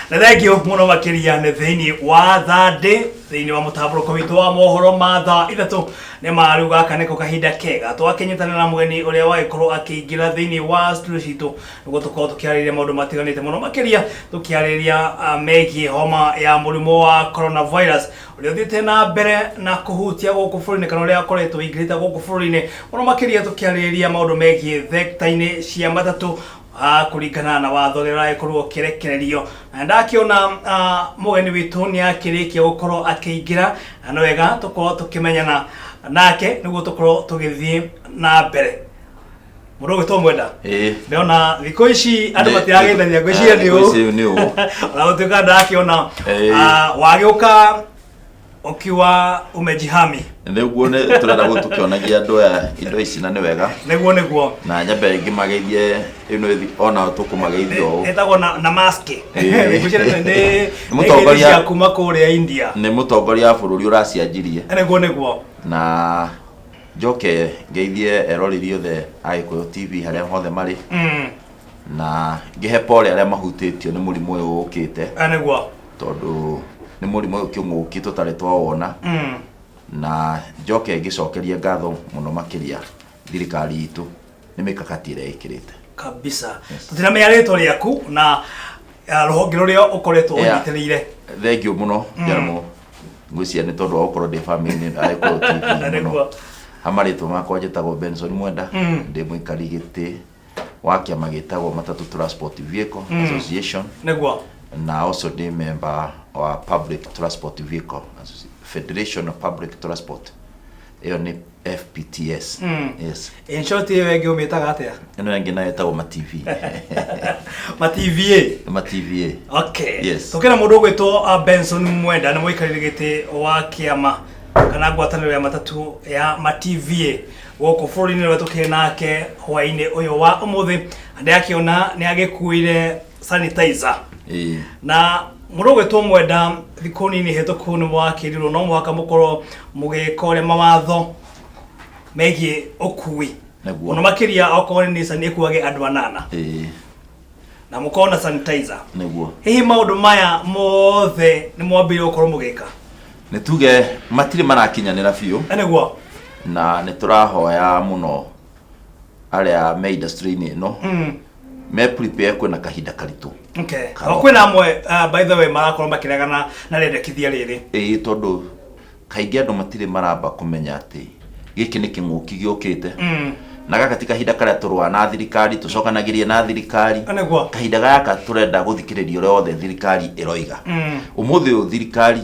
Na thengio mũno makĩria nĩ thĩinĩ wa thandĩ thĩinĩ wa mũtambũrũko witũ wa mohoro ma thaa 3 nĩ ma rĩu. Gaka nĩko kahinda kega twakĩnyitanĩra na mũgeni ũrĩa wagĩkorwo akĩingĩra thĩinĩ wa studio citũ nĩguo tũkorwo tũkĩarĩrĩria maũndũ matiganĩte mũno makĩria tũkĩarĩrĩria megiĩ homa ya mũrimũ wa coronavirus ũrĩa ũthiĩte na mbere na kũhutia gũkũ bũrũri-inĩ kana ũrĩa ũkoretwo ũingĩrĩte gũkũ bũrũri-inĩ mũno makĩria tũkĩarĩrĩria maũndũ megiĩ thekta-inĩ cia matatũ kũringana na watho ũrĩa ũragĩkorwo ũkĩrekererio. Na ndakĩona mũgeni witũ nĩ akĩrĩkia gũkorwo akĩingĩra, na nĩ wega tũkorwo tũkĩmenyana nake nĩguo tũkorwo tũgĩthiĩ na mbere. Mũndũ ũgwĩtwo Mwenda, ndĩrona thikũ ici andũ matirageithania, ngwĩciria nĩ Thikũ ici nĩ ũũ. Ona gũtuĩka ndakĩona wagĩũka ukiwa umejihami. Nĩguo, nĩ tũrenda gũ tũkĩonagia andũ aya indo ici na nĩ wega. Nĩguo. Na nyambe ngĩmageithie ĩno ona tũkũmageithia ũũ. Ĩtagwo na mask. Ngwĩciria nĩ nĩ cia kuma kũrĩa India. Nĩ mũtongoria wa bũrũri ũracianjirie. Nĩguo. Na njoke ngeithie eroreri othe a Gĩkũyũ TV harĩa hothe marĩ, na ngĩhe pole arĩa mahutĩtio nĩ mũrimũ ũyũ ũkĩte, tondũ nĩ mũrimũ ũyũ kĩng'ũki tũtarĩ twawona. Na njoke ngĩcokerie ngatho mũno makĩria thirikari itũ nĩ mĩkakati ĩrĩa ĩkĩrĩte. Kabisa. Tũtiramenya rĩtwa rĩaku na rũhonge rũrĩa ũkoretwo ũnyitĩrĩire. Thank you mũno, Njaramo. Ngwĩciria nĩ tondũ wa gũkorwo ndĩ family-inĩ ya Gĩkũyũ TV mũno. Ha marĩtwa makwa njĩtagwo Benson Mwenda. Ndĩ mũikari gĩtĩ wa kĩama gĩtagwo Matatu Transport Vehicle Association, na also ndĩ member wa Public Transport Vehicle Federation of Public Transport, ĩyo nĩ FPTS. Yes. In short, ĩyo ĩngĩ ũmĩtaga atĩa? Ĩno ĩngĩ nayo ĩtagwo ma TV. Ma TVA. Ma TVA. Okay. Yes. Tũkĩra mũndũ ũgwĩtwo Benson Mwenda nĩ mũikarĩri gĩtĩ wa kĩama kana ngwatanĩro ya matatũ ya ma TVA gũkũ bũrũri-inĩ, ũrĩa tũkĩrĩ nake hwaĩ-inĩ ũyũ wa ũmũthĩ. Na ndĩrakĩona nĩ agĩkuire sanitizer. Na mũndũ ũgwĩtwo Mwenda, thikũ nini hĩtũku nĩ mwakĩrirwo no mũhaka mũkorwo mũgĩka ũrĩa mawatho megiĩ ũkui, mũno makĩria okorwo nĩ Nissan ĩkuage andũ anana, na mũkorwo na sanitizer. Hihi maũndũ maya mothe nĩ mwambĩrĩire gũkorwo mũgĩka? Nĩ tuge matirĩ marakinyanĩra biũ. Na nĩ tũrahoya mũno arĩa me industry-inĩ ĩno me prepare kwĩna kahinda karitũ. O kwĩna amwe, by the way, marakorwo makĩregana na rĩendekithia rĩrĩ. Ĩĩ, tondũ kaingĩ andũ matirĩ maramba kũmenya atĩ gĩkĩ nĩ kĩng'ũki gĩũkĩte, na gaka ti kahinda karĩa tũrũaga na thirikari, tũcokanagĩrie na thirikari. Kahinda gaka tũrenda gũthikĩrĩria ũrĩa wothe thirikari ĩroiga. Ũmũthĩ ũyũ thirikari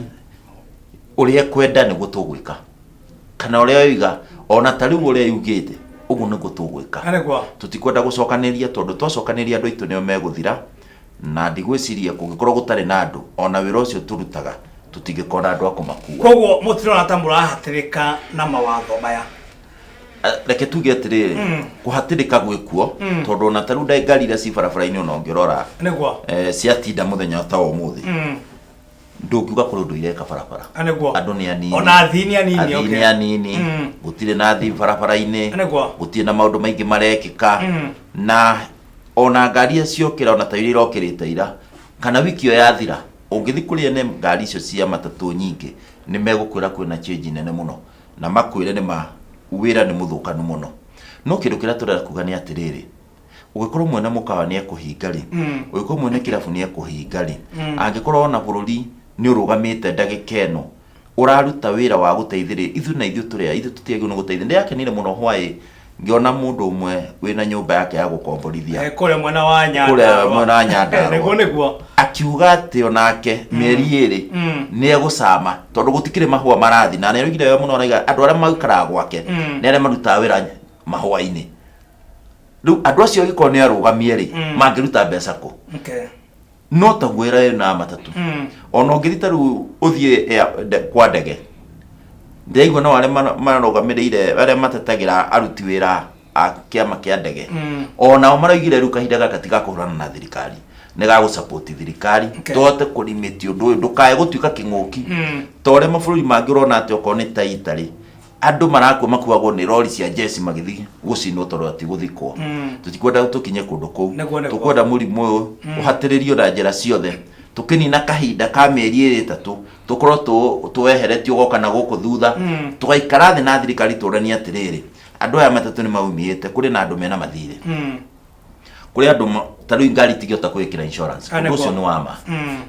ũrĩa ĩkwenda nĩguo tũgwĩka, kana ũrĩa yoiga, ona ta rĩu ũrĩa yugĩte ũguo nĩguo tũgwĩka. Tũtikwenda gũcokanĩria, tondũ twacokanĩria andũ aitũ nĩo megũthira, na ndigwĩciria kũngĩkorwo gũtarĩ na andũ, ona wĩra ũcio tũrutaga tũtingĩkorwo na andũ a kũmakua. Koguo mũtirona ta mũrahatĩrĩka na mawatho maya? Reke tuge atĩrĩrĩ, kũhatĩrĩka gwĩkuo, tondũ ona ta rĩu ngari iria ci barabara-inĩ, ona ũngĩrora, ciatinda mũthenya ta wa ũmũthĩ, ndũngiuga kũrĩ ũndũ ireka barabara. Andũ nĩ anini. Ona athii nĩ anini. Athii nĩ anini. Gũtirĩ na athii barabara-inĩ. Gũtirĩ na maũndũ maingĩ marekĩka. Na ona ngari iria ciokĩra, ona ta iria irokĩrĩte ira kana wiki ĩyo yathira, ũngĩthiĩ kũrĩ ene ngari icio cia matatũ nyingĩ, nĩ megũkwĩra kwĩna change nene mũno, na makwĩre nĩ ma wĩra nĩ mũthũkanu mũno. No kĩndũ kĩrĩa tũrenda kuga nĩ atĩrĩrĩ, ũngĩkorwo mwene mũkawa nĩ ekũhinga rĩ, ũngĩkorwo mwene kĩrabu nĩ ekũhinga rĩ, angĩkorwo ona bũrũri nĩ ũrũgamĩte ndagĩka ĩno ũraruta wĩra wa gũteithĩrĩria ithuĩ, na ithuĩ tũrĩa ithuĩ tũtiagĩrĩirwo nĩ gũteithia. Nĩndĩrakenire mũno hwaĩ ngĩona mũndũ ũmwe wĩna nyũmba yake ya gũkomborithia kũrĩa mwena wa kũrĩa Nyandarũa. Mwena wa Nyandarũa. Nĩguo. Akiuga atĩ onake mĩeri 2 nĩ egũcama, tondũ gũtikĩrĩ mahũa marathi, na nĩaroigire wega mũno, arauga andũ arĩa maikaraga gwake nĩ arĩa marutaga wĩra mahũa-inĩ. Rĩu andũ acio angĩkorwo nĩ arũgamie rĩ, mangĩruta mbeca kũ? No taguo ĩra ĩno ya matatũ. Ona ũngĩthiĩ ta rĩu ũthiĩ kwa ndege, ndĩraigua no arĩa marũgamĩrĩire arĩa matetagĩra aruti wĩra a kĩama kĩa ndege, onao maraugire rĩu kahinda gaka ti ga kũhũrana na thirikari, nĩ ga gũsupport thirikari, tũhote kũlimit ũndũ ũyũ ndũkae gũtuĩka kĩng'ũki, ta ũrĩa mabũrũri mangĩ ũrona atĩ okorwo nĩ ta Italy. Andũ marakua makuagwo nĩ rori cia njeci magĩthiĩ gũcinwo tondũ ati gũthikwo. Tũtikwenda tũkinye kũndũ kũu. Nĩguo, nĩguo. Tũkwenda mũrimũ ũyũ ũhatĩrĩrio na njĩra ciothe, tũkĩnina kahinda ka mĩeri ĩrĩ ĩtatũ tũkorwo tũweheretio goka na gũkũ thutha. Tũgaikara thĩ na thirikari tũranie atĩrĩrĩ, andũ aya matatũ nĩ maumĩte, kũrĩ na andũ mena mathirĩ, kũrĩ andũ ta rĩu ngari itingĩhota kwĩkĩra insurance. Ah, Ũndũ nĩguo. ũcio nĩ wa ma.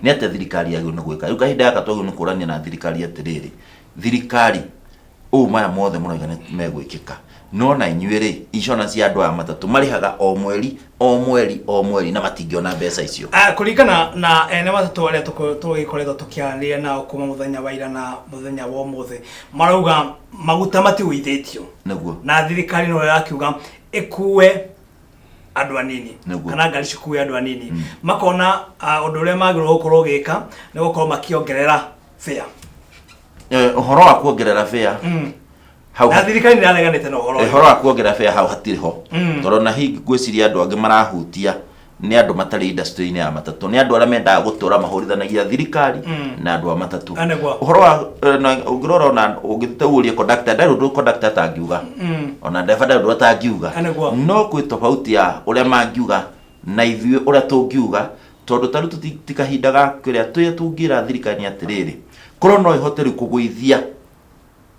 Nĩ atĩa thirikari yagĩrĩirwo nĩ gwĩka rĩu kahinda gaka? Twagĩrĩirwo nĩ kũrania na thirikari atĩrĩrĩ, thirikari, ũũ maya mothe mũroiga nĩ megwĩkĩka, no na inyuĩ rĩ, insurance ya andũ aya matatũ marĩhaga o mweri o mweri o mweri na matingĩona mbeca icio. Ah, kũringana na ene matatũ arĩa tũgĩkoretwo tũkĩaranĩria nao kuma mũthenya wa ira na mũthenya wa ũmũthĩ, marauga maguta matigũithĩtio. Na thirikari no ĩrakiuga ĩkue andũ anini. Kana ngari cikue andũ anini. Makona ũndũ ũrĩa magĩrĩirwo gũkorwo ũgĩka nĩ gũkorwo makĩongerera fare. Ũhoro wa kuongerera fare hau Na thirikari nĩ ĩrareganĩte na ũhoro ũyũ. Ũhoro wa kuongerera fare hau hatirĩ ho, tondũ na hihi ngwĩciria andũ angĩ marahutia nĩ andũ matarĩ industry-inĩ ya matatũ, nĩ andũ arĩa mendaga gũtũra mahũrithanagia thirikari na andũ a matatũ. Ah, nĩguo. Ũhoro wa na ũngĩrora ona ũngĩtauria conductor, ndarĩ ũndũ conductor atangiuga, ona ndereba ndarĩ ũndũ atangiuga. Ah, nĩguo. No kwĩ tofauti ya ũrĩa mangiuga na ithuĩ ũrĩa tũngiuga, tondũ ta rĩu ti kahinda ga kĩrĩa tũrĩa tũngĩra thirikari nĩ atĩrĩrĩ, korwo no ĩhote rĩu kũgũithia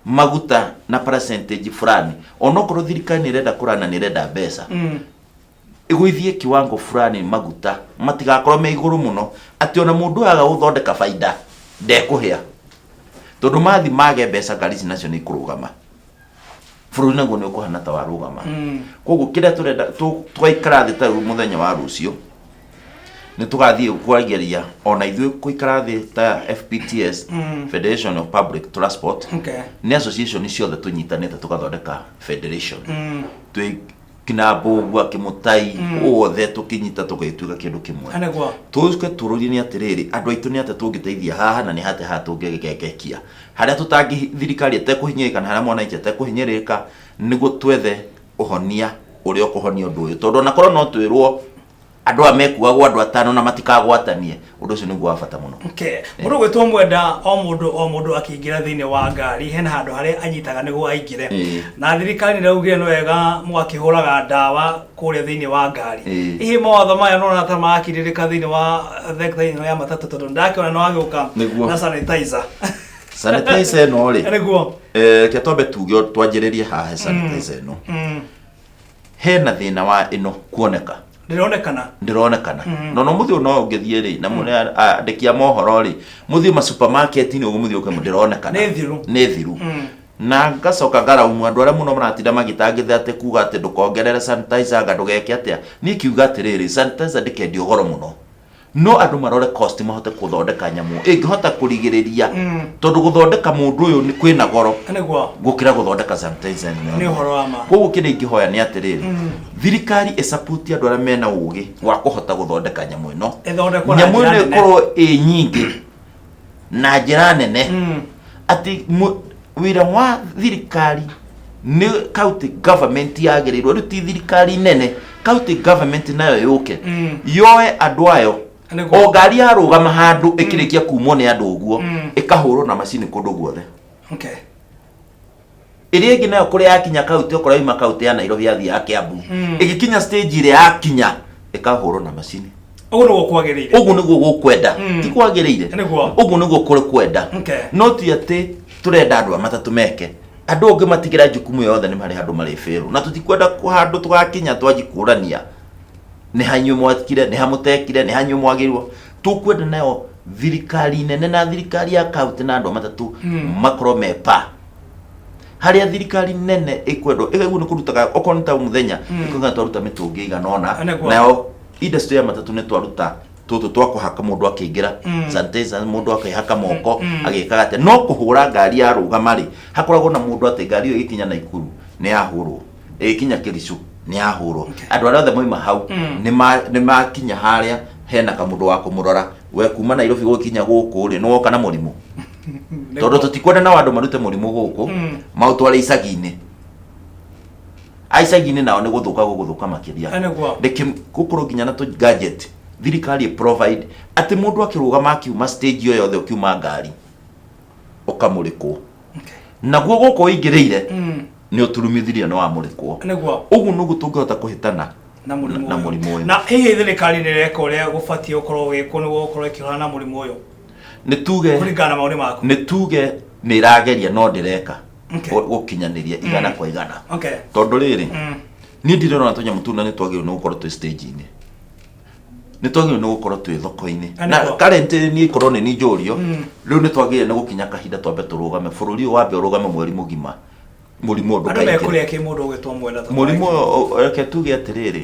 maguta na percentage fulani, onokorwo thirikari nĩ ĩrenda kũrana, nĩ ĩrenda mbeca, ĩgũithie kiwango fulani maguta matigakorwo me igũrũ mũno atĩ ona mũndũ ũyũ aga gũthondeka baida ndekũhĩa, tondũ mathi mage mbeca ngari ici nacio nĩ ikũrũgama, bũrũri naguo nĩ ũkũhana ta warũgama. Koguo kĩrĩa tũrenda, tũgaikara thĩ ta rĩu mũthenya wa rũciũ nĩ tũgathiĩ kwageria ona ithuĩ gũikara thĩ ta FPTS, Federation of Public Transport. Nĩ association ciothe tũnyitanĩte tũgathondeka federation, twĩ kina Mbũgua, Kĩmũtai, othe tũkĩnyita tũgĩtuĩka kĩndũ kĩmwe. Ah, nĩguo. Tũke tũrũrie nĩ atĩrĩrĩ, andũ aitũ nĩ atĩa tũngĩteithia haha na nĩ hatĩa haha tũngĩgegekia harĩa tũtangĩ thirikari ĩtekũhinyĩrĩka na harĩa mwananchi atekũhinyĩrĩrĩka, nĩguo twethe ũhonia ũrĩa ũkũhonia ũndũ ũyũ, tondũ onakorwo no twĩrwo andũ aya mekuagwo andũ atano na matikagwatanie, ũndũ ũcio nĩguo wa bata mũno. Okay. Mũndũ gwĩtwo Mwenda, o mũndũ o mũndũ akĩingĩra thĩinĩ wa ngari hena handũ harĩa anyitaga nĩguo aingĩre. Na thirikari nĩ ĩraugire nĩ wega mũgakĩhũraga ndawa kũrĩa thĩinĩ wa ngari. Hihi mawatho maya nĩũrona ta marakirĩrĩka thĩinĩ wa thekta ĩno ya matatũ, tondũ ndakĩona nĩ wagĩũka na sanitizer? Sanitizer ĩno rĩ, reke twambe tuge, twanjĩrĩrie haha he sanitizer ĩno. Hena thĩna wa ĩno kuoneka. Ndĩronekana. Ndĩronekana. No no mũthiĩ no ũngĩthiĩ rĩ na mũne andĩki a mohoro rĩ, mũthiĩ ma supermarket-inĩ ũguo, mũthiĩ ũke ndĩronekana. Nĩ thiru. Nĩ thiru. Na ngacoka ngaraumu andũ arĩa mũno maratinda magĩtangĩthia atĩ kuga atĩ ndũkongerere sanitizer, anga ndũgeke atĩa. Niĩ kiuga atĩrĩrĩ, sanitizer ndĩkendio goro mũno, no andũ marore cost mahote gũthondeka nyamũ ĩngĩhota kũrigĩrĩria, tondũ gũthondeka mũndũ ũyũ nĩ kwĩna goro gũkĩra gũthondeka sanitizer ĩno. Nĩ ũhoro wa ma. Koguo kĩrĩa ingĩhoya nĩ atĩrĩrĩ, thirikari ĩcaputi andũ arĩa mena ũgĩ wa kũhota gũthondeka nyamũ ĩno. Ĩthondekwo na Nyamũ njĩra ĩno nene. ĩkorwo ĩ nyingĩ na njĩra nene atĩ wĩra wa thirikari nĩ county government yagĩrĩirwo rĩu, ti thirikari nene, county government nayo yũke yoe andũ ayo. O ngari yarũgama handũ ĩkĩrĩkia kumwo nĩ andũ ũguo, ĩkahũrwo na macini kũndũ guothe. Ĩrĩa ĩngĩ nayo kũrĩa yakinya kaunti, okorwo yauma kaunti ya Nairobi yathiĩ ya Kiambu, ĩgĩkinya stage ĩrĩa yakinya ĩkahũrwo na macini. Ũguo nĩguo kwagĩrĩire. Ũguo nĩguo gũkwenda. Ti kwagĩrĩire. Ũguo nĩguo kũrĩ kwenda. No ti atĩ tũrenda andũ a matatũ meke, andũ ũngĩ matigĩra jukumu yothe, nĩ marĩ handũ marĩbĩrwo na tũtikwenda handũ tũgakinya twanji kũrania nĩ hanyuĩ mwekire, nĩ hamũtekire, nĩ hanyuĩ mwagĩrĩirwo. Tũkwenda nayo thirikari nene na thirikari ya kaunti na andũ a matatũ makorwo me pa harĩa thirikari nene ĩkwendwo ĩkaigua nĩ kũrutaga, okorwo nĩ ta mũthenya ĩkauga twaruta mĩtũngi ĩigana ũna. Nayo industry ya matatũ nĩ twaruta tũtũ twa kũhaka mũndũ akĩingĩra, sanitizer, mũndũ akĩhaka moko agĩkaga atĩa. No kũhũra ngari yarũgama rĩ, hakoragwo na mũndũ atĩ ngari ĩyo ĩgĩkinya Naikuru nĩ yahũrwo, ĩgĩkinya Kericho nĩ yahũrwo, andũ arĩa othe moima hau nĩ makinya harĩa hena kamũndũ wa kũmũrora, we kuma Nairobi gũkinya gũkũ rĩ, nĩ woka na mũrimũ? Tondũ tũtikwenda nao andũ marute mũrimũ gũkũ maũtware icagi-inĩ. Icagi-inĩ nao nĩ gũthũka gũgũthũka makĩria. Ah, nĩguo. Reke gũkorwo nginya na tũ gadget thirikari ĩ provide atĩ mũndũ akĩrũgama akiuma stage o yothe, ũkiuma ngari ũkamũrĩkwo. Naguo gũkũ ũingĩrĩire nĩ ũturumithirio nĩ wamũrĩkwo. Nĩguo. Ũguo nĩguo tũngĩhota kũhĩtana na mũrimũ na ũyũ. Mũrimũ ũyũ. Na hihi thirikari nĩ ĩreka ũrĩa gũbatiĩ gũkorwo gĩkwo nĩguo gũkorwo ĩkĩhũrana na mũrimũ ũyũ Nĩ tuge kũringana na maũni maku? Nĩ tuge nĩ ĩrageria no ndĩreka gũkinyanĩria 100%. Tondũ rĩrĩ, niĩ ndirona tũnyamũ tũu na nĩ twagĩrĩirwo nĩ gũkorwo twĩ stage-inĩ, nĩ twagĩrĩirwo nĩ gũkorwo twĩ thoko-inĩ. Na Na nĩguo. current niĩ korwo nĩ niĩ njũrio rĩu, nĩ twagĩrĩire nĩ gũkinya kahinda twambe tũrũgame, bũrũri ũyũ wambe ũrũgame mweri mũgima, mũrimũ ũyũ Andũ ndũkaingĩre. mekũrĩa kĩ mũndũ ũgĩtwo Mwenda tondũ Mũrimũ ũyũ, reke tuge atĩrĩrĩ,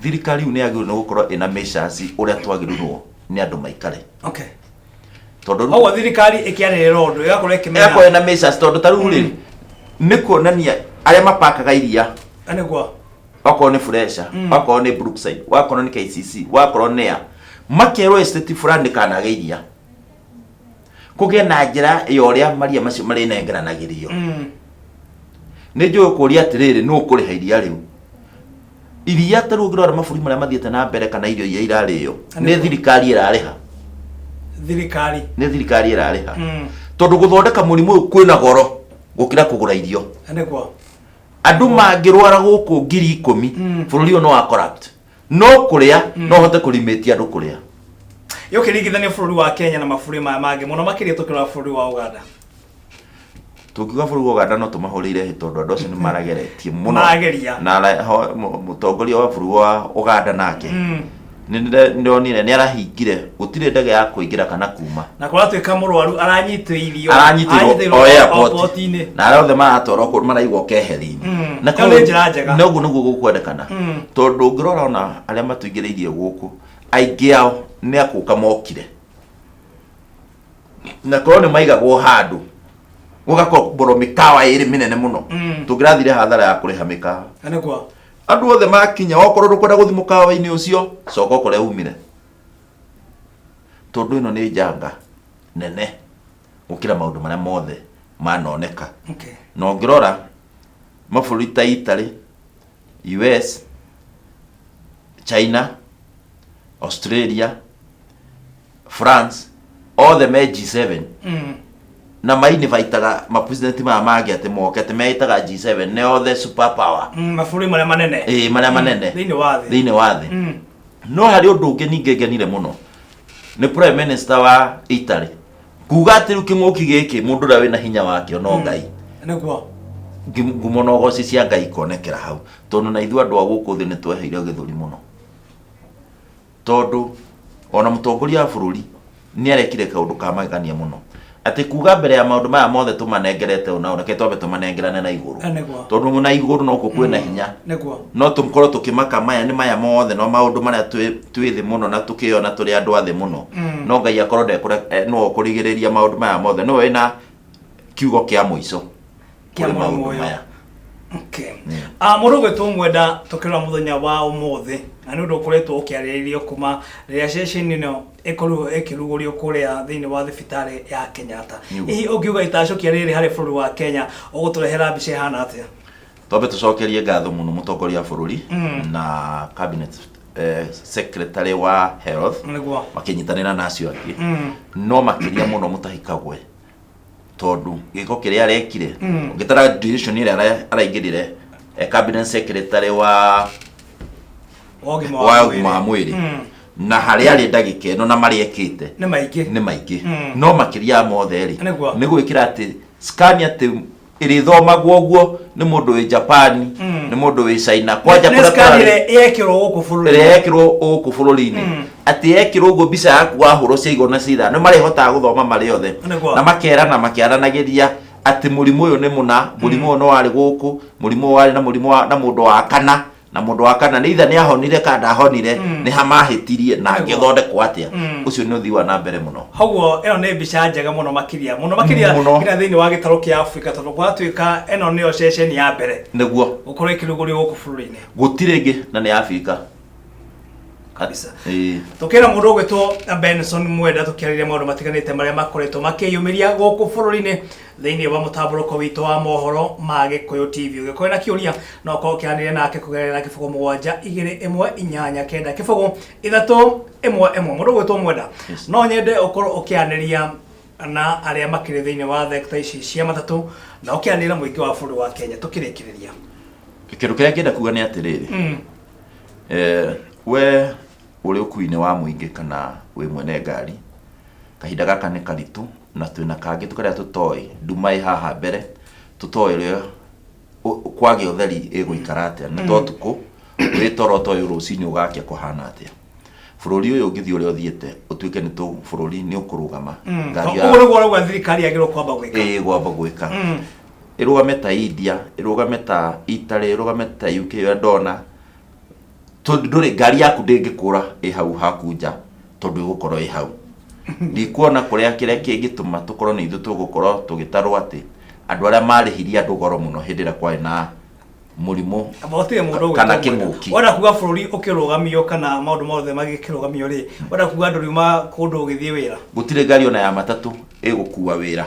thirikari rĩu nĩ yagĩrĩirwo nĩ gũkorwo ĩna measures ũrĩa twagĩrĩirwo nĩ andũ maikare. Tondũ rĩu Koguo thirikari ĩkĩarĩrĩra ũndũ ĩgakorwo ĩkĩmenya ĩgakorwo ĩna measures, tondũ ta rĩu rĩ, nĩ kuonania arĩa mapakaga iria, Na nĩguo. Okorwo nĩ Fresha, okorwo nĩ Brookside, wakorwo nĩ KCC, wakorwo nĩ a makerwo estate fulani kanage iria, kũgĩe na njĩra ya ũrĩa maria macio marĩnengeranagĩrio. Nĩ njũĩ kũria atĩrĩrĩ, nũ ũkũrĩha iria rĩu? Iria ta rĩu ũngĩrora mabũrũri marĩa mathiĩte na mbere kana irio iria irarĩo, nĩ thirikari ĩrarĩha. Thirikari. Nĩ thirikari ĩrarĩha, tondũ gũthondeka mũrimũ ũyũ kwĩna goro gũkĩra kũgũra irio. Na nĩguo. Andũ mangĩrwara gũkũ 10,000, bũrũri ũyũ no wa corrupt, no kũrĩa no hote kũrimĩtia andũ kũrĩa. Ũkĩringithania bũrũri wa Kenya na mabũrũri maya mangĩ, mũno makĩria tũkĩrora bũrũri wa Uganda? Tũngiuga bũrũri wa Uganda, no tũmahũrĩire hĩ, tondũ andũ acio nĩ marageretie mũno. Marageria. Na mũtongoria wa bũrũri wa Uganda nake nĩ ndĩronire nĩ arahingire, gũtirĩ ndege ya kũingĩra kana kuma. Na kũratuĩka mũrwaru aranyitĩirio Aranyitĩrwo o airport. Airport-inĩ. Na arĩa othe maratwarwo kũu maraigwo keheri-inĩ. Na Ĩyo nĩ njĩra njega. Na ũguo nĩguo gũkwendekana, tondũ ũngĩrora ona arĩa matũingĩrĩirie gũkũ, aingĩ ao nĩ akũka mokire, na korwo nĩ maigagwo handũ gũgakomborwo mĩkawa ĩrĩ mĩnene mũno, tũngĩrathire hathara ya kũrĩha mĩkawa. Na nĩguo. Andũ othe makinya, okorwo ndũkwenda gũthiĩ mũkawa-inĩ ũcio, coka o kũrĩa umire, tondũ ĩno nĩ njanga nene gũkĩra maũndũ marĩa mothe manoneka. Na ũngĩrora mabũrũri ta Italy, US, China, Australia, France, othe me G7 na mainĩbaitaga mapresident maya mangĩ atĩ moke, atĩ meĩtaga G7, nĩ othe super power. Mabũrũri marĩa manene. Ĩĩ, marĩa manene thĩinĩ wa thĩ. Thĩinĩ wa thĩ. No harĩ ũndũ ũngĩ ningĩ ngenire mũno nĩ prime minister wa Italy kuga atĩ rĩu kĩng'ũki gĩkĩ, mũndũ ũrĩa wĩna hinya wakĩo no Ngai. Ngumo na ũgoci cia Ngai ikonekera hau, tondũ na ithuĩ andũ a gũkũ thĩ nĩ tweheire gĩthũri mũno, tondũ ona mũtongoria wa bũrũri nĩ arekire kaũndũ ka magegania mũno, atĩ kuga mbere ya maũndũ maya mothe tũmanengerete ũna, reke twambe tũmanengerane na igũrũ. Na nĩguo. Tondũ na igũrũ nokuo kwĩna hinya. No tũkorwo tũkĩmaka maya nĩ maya mothe, no maũndũ marĩa twĩ thĩ mũno na tũkĩona tũrĩ andũ a thĩ mũno, no Ngai akorwo nĩwe ũkũrigĩrĩria maũndũ maya mothe, nĩwe wĩna kiugo kĩa mũico kĩa kũrĩ mũrimũ maũndũ ũyũ. maya. Okay. Ah, mũndũ ũgwĩtwo Mwenda, tũkĩrora mũthenya wa ũmũthĩ, na nĩ ũndũ ũkoretwo ũkĩarĩrĩrio kuma rĩrĩa ceceni ĩno ĩkorirwo ĩkĩrugũrio kũrĩa thĩinĩ wa thibitarĩ ya Kenyatta. Hihi ũngiuga itacũkia rĩrĩ harĩ bũrũri wa Kenya ũgũtũrehera mbica ĩhana atĩa? Twambe tũcokerie ngatho mũno mũtongoria wa bũrũri na cabinet secretary wa health makĩnyitanĩra na acio angĩ, no makĩria mũno Mutahi Kagwe, tondũ gĩko kĩrĩa arekire, ũngĩtara duration ĩrĩa araingĩrire cabinet secretary wa wa ũgima wa ũgima wa mwĩrĩ na harĩa arĩ ndagĩka ĩno na marĩa ekĩte nĩ maingĩ. Nĩ maingĩ, no makĩria ya mothe rĩ, nĩ gwĩkĩra atĩ scan atĩ ĩrĩthomagwo ũguo nĩ mũndũ wĩ Japan, nĩ mũndũ wĩ China, kwanja nĩ kũrĩa scan kũrarĩ- ĩrĩa yekĩrwo gũkũ bũrũri. Ĩrĩa yekĩrwo gũkũ bũrũri-inĩ, atĩ yekĩrwo ũguo mbica yaku wahũrwo cia igũrũ na cia ithano, nĩ marĩhotaga gũthoma marĩ othe na makerana makĩaranagĩria atĩ mũrimũ ũyũ nĩ mũna, mũrimũ ũyũ no warĩ gũkũ, mũrimũ ũyũ warĩ na mũrimũ na mũndũ wa kana, na mũndũ wa kana nĩ itha nĩ ahonire kana ndahonire, nĩ ha mahĩtirie na angĩthondekwo atĩa. Ũcio nĩ ũthii wa na mbere mũno. Koguo ĩno nĩ mbica njega mũno makĩria, mũno makĩria Mũno. nginya thĩinĩ wa gĩtarũ kĩa Afrika, tondũ gwatuĩka ĩno nĩyo ceceni ya mbere gũkorwo ĩkĩrugũrio gũkũ bũrũri-inĩ. Gũtirĩ ĩngĩ na nĩ Afrika. Kabisa. Ĩĩ. Tũkĩra mũndũ ũgwĩtwo Benson Mwenda, tũkĩarĩria maũndũ matiganĩte marĩa makoretwo makĩyumĩria gũkũ bũrũri-inĩ thĩinĩ wa mũtambũrũko witũ wa mohoro ma Gĩkũyũ TV. Ũngĩkorwo na kĩũria, no ũkorwo ũkĩaranĩria nake kũgerera 0721890 311. Mũndũ ũgwĩtwo Mwenda, no nyende ũkorwo ũkĩaranĩria. Na arĩa makĩrĩ thĩinĩ wa thekta ici cia matatũ na ũkĩanĩrĩra mũingĩ wa bũrũri wa Kenya tũkĩrĩkĩrĩria. Kĩndũ kĩrĩa ngĩenda kuga nĩ atĩrĩrĩ, we ũrĩ ũkui-inĩ wa mũingĩ kana wĩ mwene ngari, kahinda gaka nĩ karitũ na twĩna kangĩ karĩa tũtoĩ, nduma ĩ haha mbere, tũtoĩ ũrĩa kwagĩa ũtheri ĩgũikara atĩa, nĩ ta ũtukũ wĩ toro ũtoĩ rũcinĩ ũgakĩa kũhana atĩa. Bũrũri ũyũ ũngĩthiĩ ũrĩa ũthiĩte, ũtuĩke nĩ tũ bũrũri nĩ ũkũrũgama. Ngari ya- Ũguo nĩguo ũrauga thirikari yagĩrĩirwo kwamba gwĩka. Ĩĩ, gwamba gwĩka. Ĩrũgame ta India, ĩrũgame ta Italy, ĩrũgame ta UK ũrĩa ndona. Tondũ ndũrĩ ngari yaku ndĩngĩkũra ĩ hau haku nja tondũ ĩgũkorwo ĩ hau. Ndikuona kũrĩa kĩrĩa kĩngĩtũma tũkorwo nĩ ithuĩ tũgũkorwo tũgĩtarwo atĩ andũ arĩa marĩhirie andũ goro mũno hĩndĩ ĩrĩa kwarĩ na mũrimũ Amba gũtirĩ mũndũ ũgwĩtwo kana mwega. kĩng'ũki. Wenda kuga bũrũri ũkĩrũgamio kana maũndũ mothe magĩkĩrũgamio rĩ, wenda kuga ndũriuma kũndũ ũgĩthiĩ wĩra? Gũtirĩ ngari ona ya matatũ ĩgũkua wĩra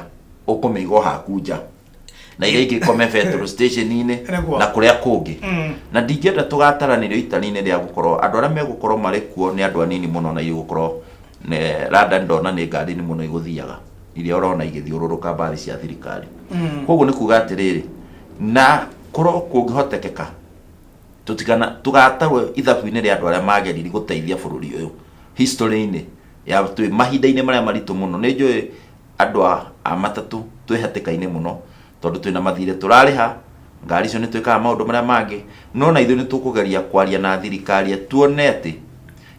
ũkũmĩiga o haku nja na iria ingĩ ikome petrol station-inĩ Nĩguo. na kũrĩa kũngĩ. Na ndingĩenda tũgataranĩrio itari-inĩ rĩa gũkorwo andũ arĩa megũkorwo marĩ kuo nĩ andũ anini mũno na igũkorwo ne London ndona nĩ ngari nini mũno igũthiaga iria ũrona igĩthiũrũrũka mbathi cia thirikari. Koguo nĩ kuga atĩrĩrĩ, na korwo kũngĩhotekeka tũtikana tũgatarwo ithabu-inĩ rĩa andũ arĩa mageririe gũteithia bũrũri ũyũ history-inĩ ya twĩ mahinda-inĩ marĩa maritũ mũno. Nĩ njũĩ andũ a matatũ twĩ hatĩka-inĩ mũno tondũ twĩna mathirĩ tũrarĩha, ngari icio nĩ twĩkaga maũndũ marĩa mangĩ, no na ithuĩ nĩ tũkũgeria kwaria na thirikari tuone atĩ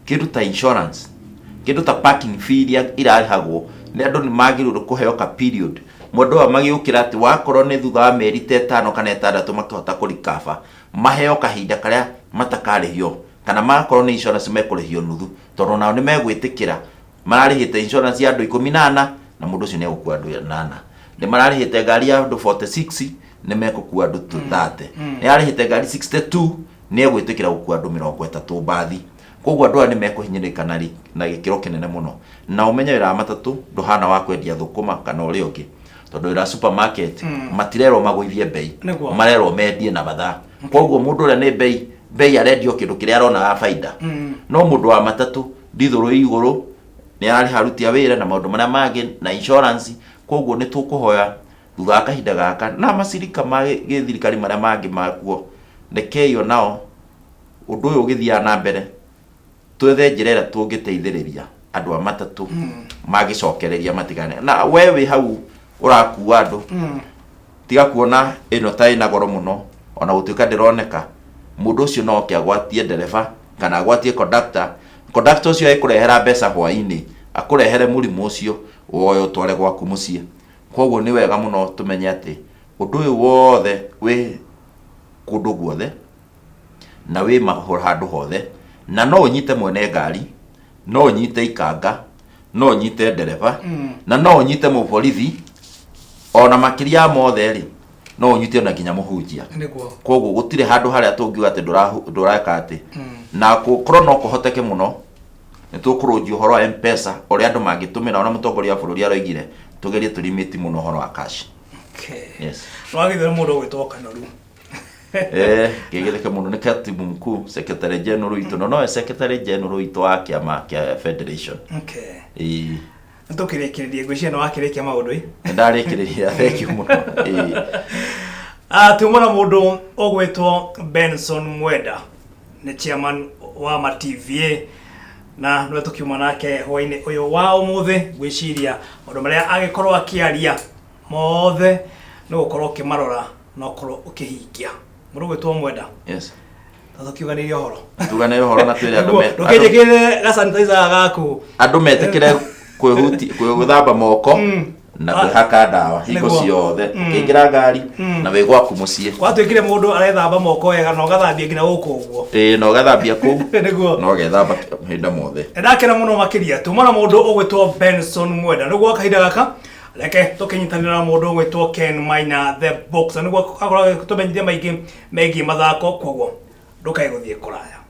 kĩndũ ta insurance, kĩndũ ta parking fee iria irarĩhagwo nĩ andũ nĩ magĩrĩirwo kũheo ka period mũndũ aya magĩũkĩra atĩ wakorwo nĩ thutha wa mĩeri ta ĩtano kana ĩtandatũ makĩhota kũ recover, maheo kahinda karĩa matakarĩhio kana magakorwo nĩ insurance mekũrĩhio nuthu tondũ onao nĩ megwĩtĩkĩra mararĩhĩte insurance ya andũ 14 na mũndũ ũcio nĩ egũkua andũ 8. Nĩ mararĩhĩte ngari ya andũ 46 nĩ mekũkua andũ 30. Nĩ ararĩhĩte ngari 62 nĩ egwĩtĩkĩra gũkua andũ 30 mbathi. Koguo andũ aya nĩ mekũhinyĩrĩrĩka na gĩkĩro kĩnene mũno. Na ũmenye wĩra wa matatũ ndũhana wa kwendia thũkũma kana ũrĩa ũngĩ. Tondũ wĩra wa supermarket matirerwo magũithie mbei, marerwo mendie na mathaa. Koguo mũndũ ũrĩa nĩ mbei, mbei arendio kĩndũ kĩrĩa aronaga baida. No mũndũ wa matatũ ndithũrũ ĩ igũrũ, nĩ ararĩha aruti a wĩra na maũndũ marĩa mangĩ na insurance. Koguo nĩ tũkũhoya thutha wa kahinda gaka na macirika ma gĩthirikari marĩa mangĩ makuo, rekei onao ũndũ ũyũ ũgĩthiaga na mbere twethe njĩra ĩrĩa tũngĩteithĩrĩria andũ a matatũ magĩcokereria matigane na we wĩ hau ũrakua andũ. Tiga kuona ĩno ta ĩna goro mũno, ona gũtuĩka ndĩroneka, mũndũ ũcio no oke agwatie ndereba kana agwatie conductor. Conductor ũcio agĩkũrehera mbeca hwainĩ, akũrehere mũrimũ ũcio woe ũtware gwaku mũciĩ. Koguo nĩ wega mũno tũmenye atĩ ũndũ ũyũ wothe wĩ kũndũ guothe na wĩ handũ hothe, na no ũnyite mwene ngari, no ũnyite ikanga, no ũnyite ndereba, na no ũnyite mũborithi, ona makĩria ya mothe rĩ, no ũnyite ona nginya mũhunjia. Koguo gũtirĩ handũ harĩa tũngiuga atĩ ndũreka atĩ. Na gũkorwo no kũhoteke mũno nĩ tũkũrũngia ũhoro wa M-Pesa ũrĩa andũ mangĩtũmĩra, ona mũtongoria wa bũrũri aroigire tũgerie tũlimit mũno ũhoro wa cash. Yes. Wagithire mũndũ ũgwĩtwo Kanoru. Ngĩgĩtheke mũno nĩ katibu mkuu secretary general witũ, no nowe secretary general witũ wa kĩama kĩa federation. Ĩĩ. Nĩtũkĩrĩkĩrĩrie, ngwĩciria nĩ wakĩrĩkia maũndũ ĩ. Nĩ ndarĩkĩrĩria, thank you mũno. Ĩĩ. Ah, tumwo na mũndũ ũgwĩtwo Benson Mwenda, nĩ chairman wa ma TVA na nĩwe tũkiuma nake hwainĩ ũyũ wa ũmũthĩ. Ngwĩciria maũndũ marĩa agĩkorwo akĩaria mothe nĩ gũkorwo ũkĩmarora na ũkorwo ũkĩhingia. Mũndũ ũgwĩtwo Mwenda. Yes. Ta tũkiuganĩrie ũhoro. Tuganĩre ũhoro na twĩre andũ Ndũkĩnjĩkĩrĩre ga sanitizer gaku. Andũ metĩkĩre kwĩhuti gwĩthamba moko na kwĩhaka ndawa hingo ciothe ũkĩingĩra ngari na wĩ gwaku mũciĩ. Gwatuĩkire mũndũ arethamba moko wega na ũgathambia nginya gũkũ ũguo. Ĩĩ, na ũgathambia kũu. Na ũgethamba mahinda mothe. Ndakena mũno makĩria tuma na mũndũ ũgwĩtwo Benson Mwenda. Nĩguo kahinda gaka reke tũkĩnyitanĩra na mũndũ ũgwĩtwo Ken Maina the Boxer, nĩguo akorwo agĩtũmenyithia maingĩ megiĩ mathako, koguo ndũkae gũthiĩ kũraya.